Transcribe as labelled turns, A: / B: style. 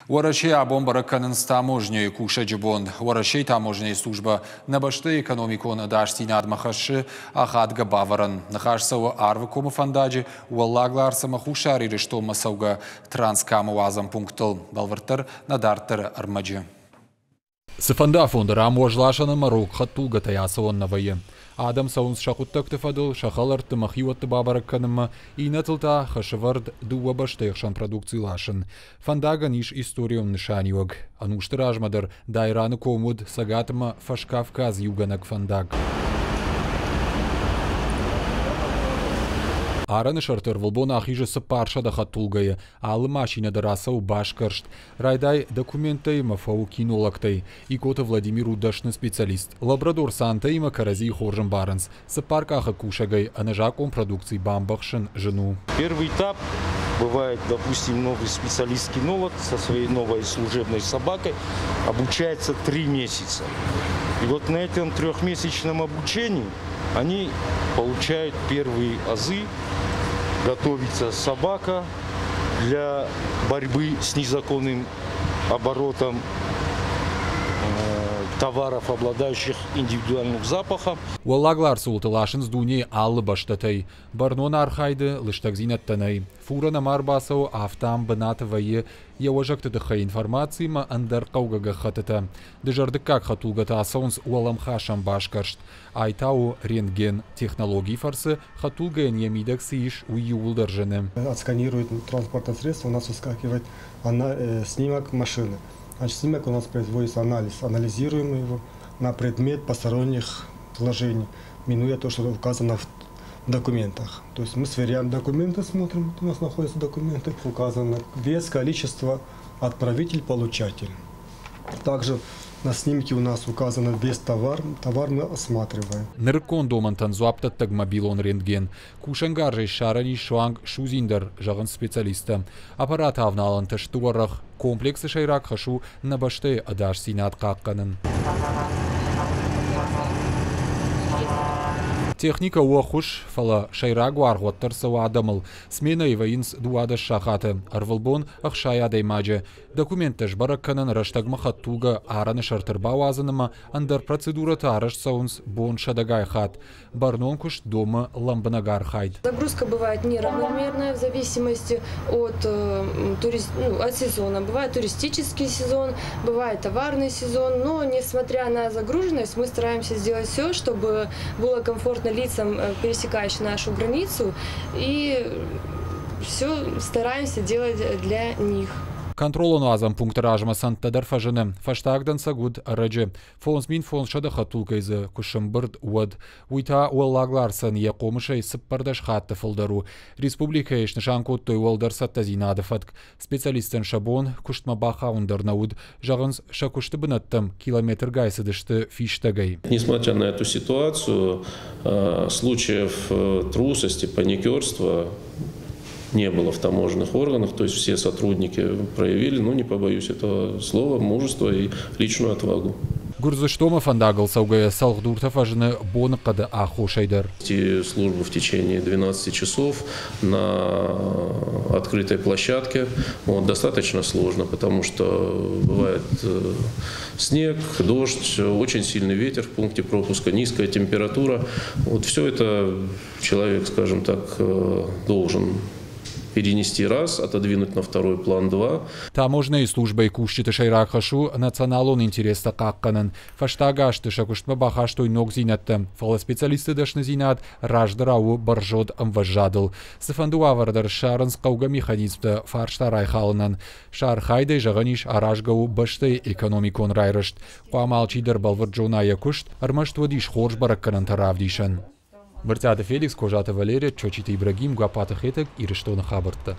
A: Уӕрӕсейы абон бӕрӕг кӕнынц таможнӕйы кусӕджы бон. Уӕрӕсейы таможнӕйы службӕ нӕ бӕстӕйы экономикон ӕдасдзинадмӕ хӕссы ахадгӕ бавӕрӕн. Ныхас цӕуы Арвыкомы фӕндаджы Уӕллаг Ларс ӕмӕ Хуссар Ирыстонмӕ цӕугӕ Транскамы уадзӕн пункттыл. Бӕлвырддӕр нӕ дарддӕры ӕрмӕджы. Цыфӕнды афон дӕр ам уӕзласӕн ӕмӕ рог хӕдтулгӕтӕй ацӕуӕн нӕ вӕййы. Адӕм цӕуынц сӕ хъуыддӕгты фӕдыл, сӕ хӕлӕртты ӕмӕ хиуӕтты бабӕрӕг кӕнынмӕ, иннӕтыл та хӕсӕвӕрд дыууӕ бӕстӕйы хсӕн продукци ласын. Фӕндагӕн ис историон нысаниуӕг. Ӕнусты размӕ дӕр Дайраны ком уыд Цӕгат ӕмӕ Фӕскавказ иугӕнӕг фӕндаг. Арӕны сӕрты ӕрвылбон ахизы 400 хӕдтулгӕйы, алы машинӕ дӕр ацӕуы басгӕрст. Райдай документтӕй ӕмӕ фӕуы кинологтӕй. Икъоты Владимир у дӕсны специалист. Лабрадор Сантӕимӕ кӕрӕдзийы хорз ӕмбарынц. Цыппаркъахыг кусӕгӕй ӕнӕзакъон продукци бамбӕхсын зын у.
B: Первый этап бывает, допустим, новый специалист-кинолог со своей новой служебной собакой обучается 3 месяца. И вот на этом трехмесячном обучении они получают первые азы, готовится собака для борьбы с незаконным оборотом товаров, обладающих индивидуальным запахом.
A: Уӕллаг Ларсы уылты ласынц дунейы алы бӕстӕтӕй. Бӕрнон архайды лыстӕгдзинӕдтӕ нӕй. Фурӕ нӕма ӕрбацӕуы, афтӕ ам бынаты вӕййы йӕ уӕзӕгты тыххӕй информациимӕ ӕндӕр хъӕугӕ гӕххӕттытӕ. Дызӕрдыггаг хӕдтулгӕтӕ ацӕуынц уӕлӕмхасӕн басгӕрст. Ай та у рентген. Технологийы фӕрцы хӕдтулгӕйӕн йӕ мидӕг цы ис, уый иууылдӕр зыны.
C: Отсканирует транспортное средство, у нас выскакивает снимок машины. Значит, снимок у нас производится анализ. Анализируем его на предмет посторонних вложений, минуя то, что указано в документах. То есть мы сверяем документы, смотрим, вот у нас находятся документы, указано вес, количество, отправитель, получатель. Также на снимке у нас указано весь товар, товар мы осматриваем.
A: Нырыккон домӕнтӕн дзуапдӕттӕг мобилон рентген. Кусӕнгарзӕй ссарӕн ис суанг судзин дӕр, зӕгъынц специалисттӕ. Аппараты авналӕнтӕ сты уӕрӕх. Комплексы сӕйраг хӕс у нӕ бӕстӕйы ӕдасдзинад хъахъхъӕнын. Техникӕ у ӕххуыс, фӕлӕ сӕйраг уаргъ уӕддӕр цӕуы адӕмыл. Сменӕйы вӕййынц 12 сахаты, ӕрвылбон 60 адӕймаджы. Документтӕ сбӕрӕг кӕнын, рӕстӕгмӕ хӕдтулгӕ арӕны сӕрты ӕрбауадзын ӕмӕ ӕндӕр процедурӕтӕ арӕзт цӕуынц бон сӕдӕгай хатт. Бӕрнон куыст домы лӕмбынӕг архайд.
D: Загрузка бывает неравномерная в зависимости ну, от сезона. Бывает туристический сезон, бывает товарный сезон, но, несмотря на загруженность, мы стараемся сделать все, чтобы было комфортно лицам, пересекающим нашу границу, и все стараемся делать для них.
A: Контролон уадзӕн пункты размӕ цӕндтӕ дӕр фӕзыны. Фӕстаг дӕнцӕг уыд ӕрӕджы. 5500 хӕдтулгӕйы дзы куы сӕмбырд, уӕд. Уый та Уӕллаг Ларсӕн йӕ хъомысӕй 14 хатты фылдӕр у. Республикӕйы снысан кодтой уӕлдӕр цӕттӕдзинады фӕтк. Специалисттӕн сӕ бон куыстмӕ бахауын дӕр нӕ уыд. Зӕгъынц, сӕ куысты бынӕттӕм километргай цыдысты фистӕгӕй.
E: Несмотря на эту ситуацию, случаев трусости, паникерства не было в таможенных органах, то есть все сотрудники проявили, ну, не побоюсь этого слова, мужество и личную отвагу.
A: Гуырдзыстонмӕ фӕндагыл цӕугӕйӕ цӕлхдуртӕ фӕзыны боныхъӕды аххосӕй дӕр.
E: Службу в течение 12 часов на открытой площадке, вот, достаточно сложно, потому что бывает снег, дождь, очень сильный ветер в пункте пропуска, низкая температура. Вот все это человек, скажем так, должен перенести раз, отодвинуть на второй план два.
A: Таможнӕйы службӕйы кусджыты сӕйраг хӕс у националон интерестӕ хъахъхъӕнын. Фӕстаг азты сӕ куыстмӕ бахастой ногдзинӕдтӕ, фӕлӕ специалистты дӕсныдзинад раздӕрау у бӕрзонд ӕмвӕзадыл. Цыфӕнды уавӕры дӕр ссарынц хъӕугӕ механизмтӕ фарста райхалынӕн. Сӕ архайдӕй, зӕгъӕн ис, аразгӕ у бӕстӕйы экономикон райрӕзт. Хъуамӕ алчидӕр бӕлвырд зона йӕ куыст, ӕрмӕст уӕд ис хорз бӕрӕггӕнӕнтӕ равдисӕн. Брытъиаты Феликс, Козаты Валерия, Чочиты Ибрагим, Гаппаты Хетӕг, Ирыстоны хабӕрттӕ.